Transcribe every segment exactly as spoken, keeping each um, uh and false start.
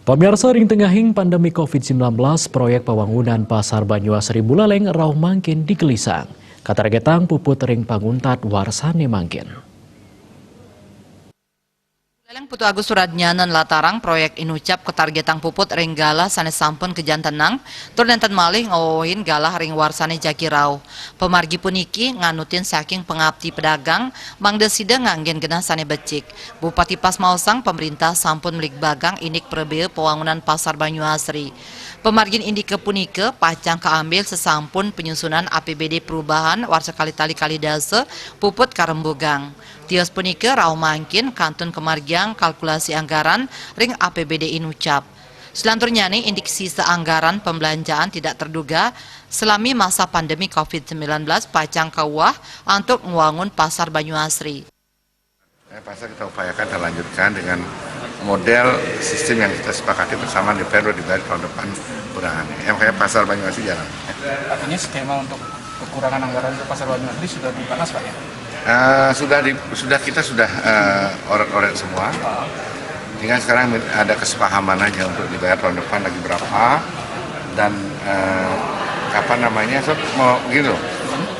Pamiarsa, ring tengahing pandemi covid sembilan belas, proyek pawangunan Pasar Banyuasri Buleleng rauh mangkin digelisang. Katargetang puput ring panguntat warsané mangkin. Buleleng Putu Agus Suradnyana nlatarang proyek inucap katargetang puput ring galah sané sampun kajantenang, tur nénten malih ngawewehin galah ring warsané jagi rauh. Pamargi puniki nganutin saking pangapti pedagang, mangda sida nganggén genah sané becik. Bupati Pas maosang pamréntah sampun mligbagang indik prabéa pawangunan Pasar Banyuasri. Pamargin indika punika pacang kaambil sasampun panyusunan A P B D perubahan warsa kalih tali kalih dasa puput karembugang. Tios punika rauh mangkin kantun kamargiang kalkulasi anggaran ring A P B D inucap. Selanturnyané indik sisa anggaran pembelanjaan tidak terduga selami masa pandemi covid sembilan belas pacang kauwah antuk ngwangun Pasar Banyuasri. Eh, Pasar kita upayakan, kita lanjutkan dengan model sistem yang kita sepakati bersama D P R udah dibayar tahun depan kurangannya. Ya, makanya Pasar Banyuasri jalan. Artinya skema untuk kekurangan anggaran untuk Pasar Banyuasri sudah dibahas, Pak, ya? Eh, sudah di, sudah kita sudah eh, oret-oret semua. Tinggal sekarang ada kesepahaman aja untuk dibayar tahun depan lagi berapa dan eh, apa namanya, so, mau gitu.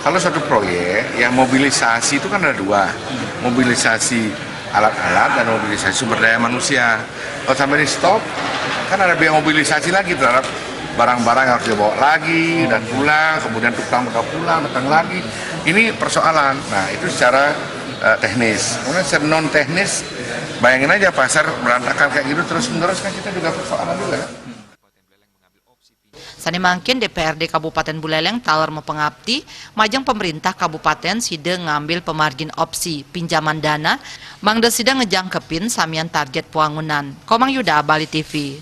Kalau satu proyek, ya, mobilisasi itu kan ada dua, mobilisasi alat-alat dan mobilisasi sumber daya manusia. Kalau sampai di stop, kan ada biaya mobilisasi lagi terhadap barang-barang yang harus dibawa lagi dan pulang, kemudian tukang bakal pulang, datang lagi. Ini persoalan. Nah, itu secara eh, teknis. Kemudian secara non teknis, bayangin aja, pasar berantakan kayak gitu terus menerus, kan kita juga persoalan juga. Sané mangkin, D P R D Kabupatén Buleleng taler mapangapti majeng pamréntah kabupatén sida ngambil pamargin opsi pinjaman dana, mangda sida ngejangkepin samian target pawangunan. Komang Yuda, Bali T V.